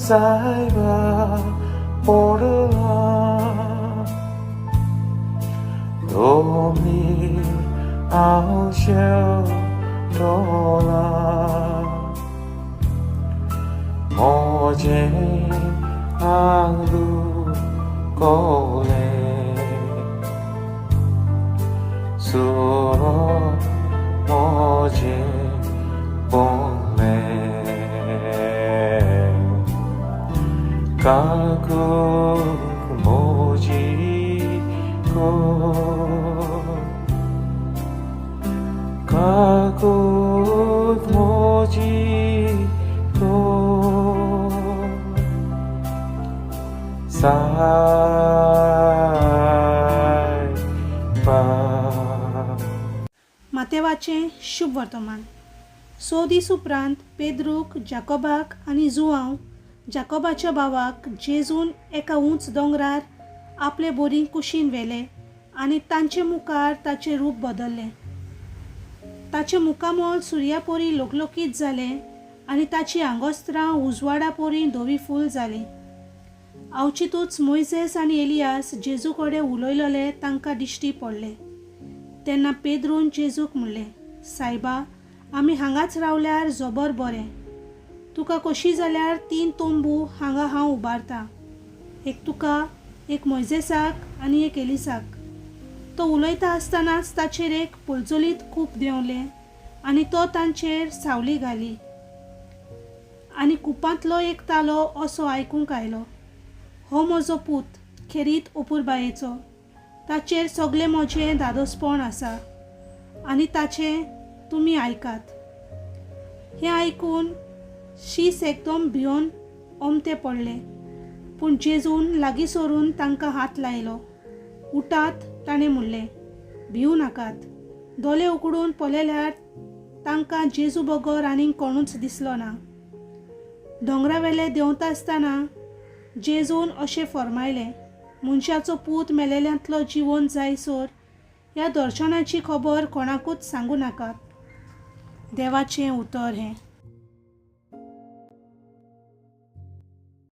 सायबा पडला दोमी आवश्य टोला मोजे आंगलू कोले सुरो मोजे पोले काकू मोजी को काकू मोजी को सायबा. मातेवाचें शुभ वर्तमान. स दीस उपरांत पेद्रूक, जाकोबाक आनी जुआंव जाकोबाच्या भावाक जेजून एका उंच दोंगरार आपले बोरी कुशीन व्हेले आनी तांचे मुखार ताचें रूप बदल्लें. ताचें मुखामळ सुर्यापोरी लोकलोकीत जालें आनी ताचीं आंगोस्त्रां उजवाडा पोरी धवी फूल जालीं. अवचितूच मोयजेस आनी एलियास जेजू कडेन उलयलेले तांकां दिश्टी पडले. तेन्ना पेद्रून जेजूक म्हणलें, सायबा, आमी हांगाच रावल्यार जबर बरें. तुका कशी जाल्यार 3 तंबू हांगा हांव उबारतां, एक तुका, एक मोयजेसाक आनी एक एलिसाक. तो उलयता आसतनाच ताचेर एक पलजलीत कूप देंवलें आनी तो तांचेर सावली घाली आनी कुपांतलो एक तालो असो आयकूंक आयलो, हो म्हजो पूत खेरीत अपुरबायेचो, ताचेर सगलें म्हजें धादोसपण आसा आनी ताचें तुमी आयकात. हें आयकून शीस एकदम भिवन ओमते पडले. पूण जेजून लागीं सरून तांकां हात लायलो. उठात, ताणें म्हणलें, भिवू नाकात. दोळे उगडून पळयल्यार तांकां जेजू बगर आनीक कोणूच दिसलो ना. दोंगरावेले देंवता आसतना जेजून अशें फर्मायलें, मनशाचो पूत मेलेल्यांतलो जिवन जायसर ह्या दर्शनाची खबर कोणाकूच सांगू नाकात. देवाचें उतर हें.